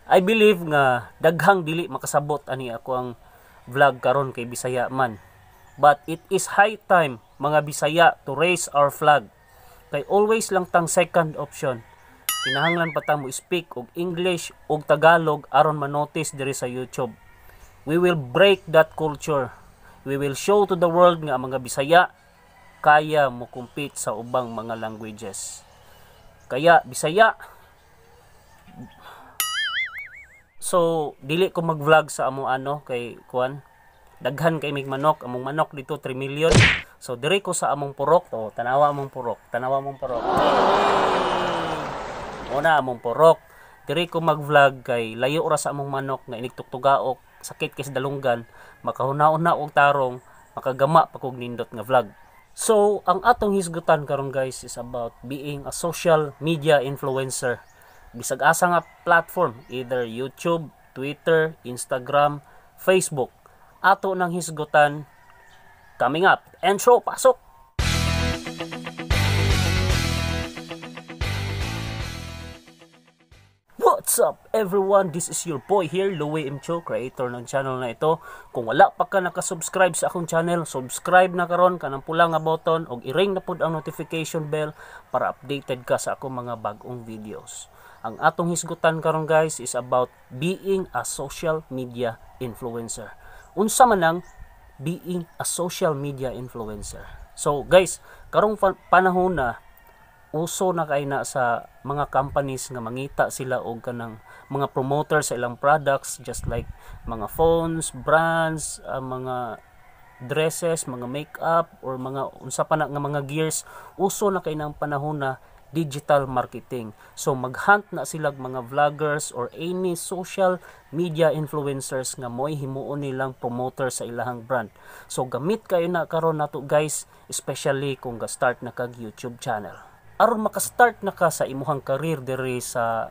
I believe nga daghang dili makasabot ani ako ang vlog karon kay Bisaya man. But it is high time, mga Bisaya, to raise our flag. Kay always lang tang second option. Kinahanglan pa ta mo speak og English og Tagalog aron manotice diri sa YouTube. We will break that culture. We will show to the world nga ang mga Bisaya kaya mo compete sa ubang mga languages. Kaya Bisaya, so dili ko mag-vlog sa among ano kay kuan, daghan kay mig manok, among manok dito 3 million. So diri ko sa among purok to, tanawa among purok, tanawa among purok. Una among purok. Diri ko mag-vlog kay layo ra sa among manok nga inigtuktugaok, sakit kay sa dalunggan, makahuna-una og tarong, makagama pa kog nindot nga vlog. So, ang atong hisgutan karon, guys, is about being a social media influencer. Bisag asa nga platform, either YouTube, Twitter, Instagram, Facebook. Ato nang hisgutan coming up. Intro, pasok! What's up, everyone? This is your boy here, Louie Imcho, creator ng channel na ito. Kung wala pa ka nakasubscribe sa akong channel, subscribe na karon kanang pula nga button og i-ring na pud ang notification bell para updated ka sa akong mga bag-ong videos. Ang atong hisgutan karon, guys, is about being a social media influencer. Unsa man ang being a social media influencer? So guys, karong panahon na uso na kay na sa mga companies nga mangita sila og kanang mga promoter sa ilang products, just like mga phones, brands, mga dresses, mga makeup or mga unsa pa na nga mga gears. Uso na kay nang panahon na digital marketing. So maghunt na sila mga vloggers or any social media influencers nga mo'y himuon nilang promoter sa ilahang brand. So gamit kayo na karon nato, guys, especially kung ga-start na kag YouTube channel. Aron makastart na ka sa imuhang career diri sa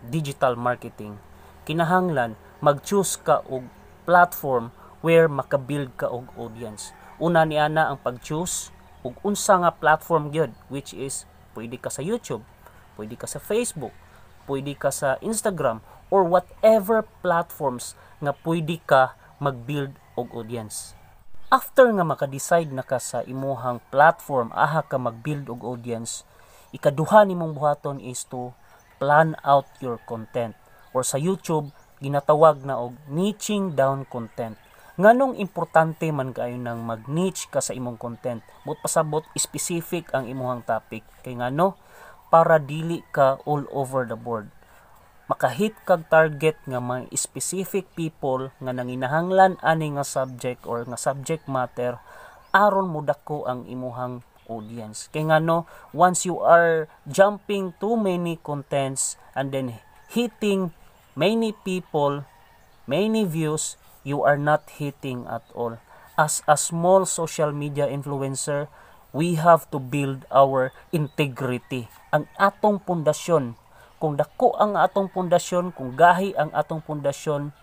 digital marketing, kinahanglan mag-choose ka og platform where makabuild ka og audience. Una ni ana ang pag-choose og unsa nga platform gyud, which is pwede ka sa YouTube, pwede ka sa Facebook, pwede ka sa Instagram or whatever platforms nga pwede ka mag-build og audience. After nga maka-decide na ka sa imuhang platform aha ka mag-build og audience, ikaduha nimong buhaton is to plan out your content, or sa YouTube ginatawag na og niching down content. Nganong importante man kaayo nang mag-niche ka sa imong content? But pasabot specific ang imuhang topic. Kay ngano? Para dili ka all over the board. Makahit kag target nga mga specific people nga nanginahanglan ani nga subject or nga subject matter aron modako ang imuhang audience. Kay ngano, once you are jumping too many contents and then hitting many people, many views, you are not hitting at all. As a small social media influencer, we have to build our integrity. Ang atong pundasyon, kung dako ang atong pundasyon, kung gahi ang atong pundasyon,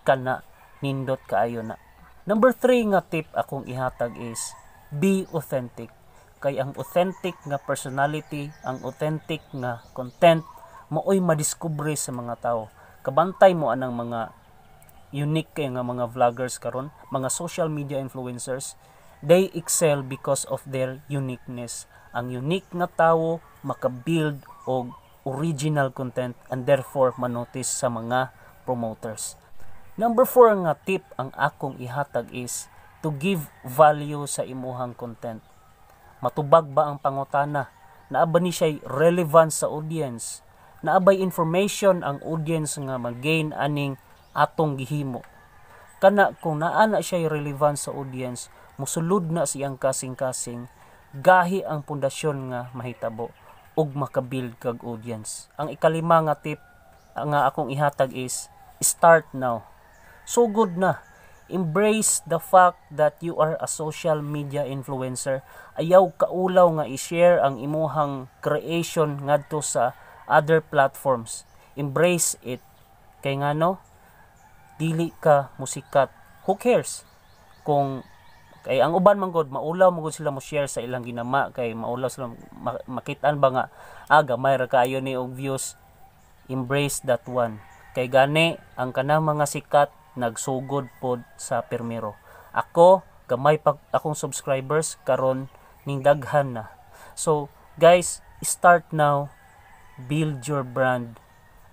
kana nindot kaayo na. Number 3 nga tip akong ihatag is be authentic. Kay ang authentic nga personality, ang authentic nga content, maoy madiskubre sa mga tao. Kabantay mo anang mga unique kay nga mga vloggers karon, mga social media influencers, they excel because of their uniqueness. Ang unique nga tawo makabuild og original content and therefore manotice sa mga promoters. Number 4 nga tip ang akong ihatag is to give value sa imuhang content. Matubag ba ang pangutana? Naa ba ni siya'y relevance sa audience? Naa bay information ang audience nga mag-gain aning atong gihimo? Kana kung naa na siya'y relevance sa audience, musulod na siyang kasing-kasing, gahi ang pundasyon nga mahitabo ug makabuild kag audience. Ang ikalima nga tip nga akong ihatag is start now. Sugod na. Embrace the fact that you are a social media influencer. Ayaw kaulaw nga i-share ang imuhang creation ngadto sa other platforms. Embrace it. Kay ngano, dili ka musikat. Who cares? Kung kay ang uban man gud maulaw man gud sila mo share sa ilang ginama, kay maulaw sila makitaan ba nga gamay ra kaayo ni og views. Embrace that one. Kay gani ang kanang mga sikat nagsugod pod sa permero. Ako, gamay pa akong subscribers, karon ning daghan na. So, guys, start now, build your brand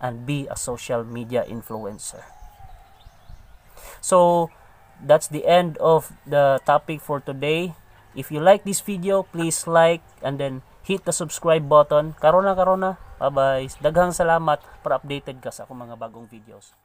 and be a social media influencer. So, that's the end of the topic for today. If you like this video, please like and then hit the subscribe button. Karon na, karon na. Bye-bye. Daghang salamat para updated ka sa akong mga bagong videos.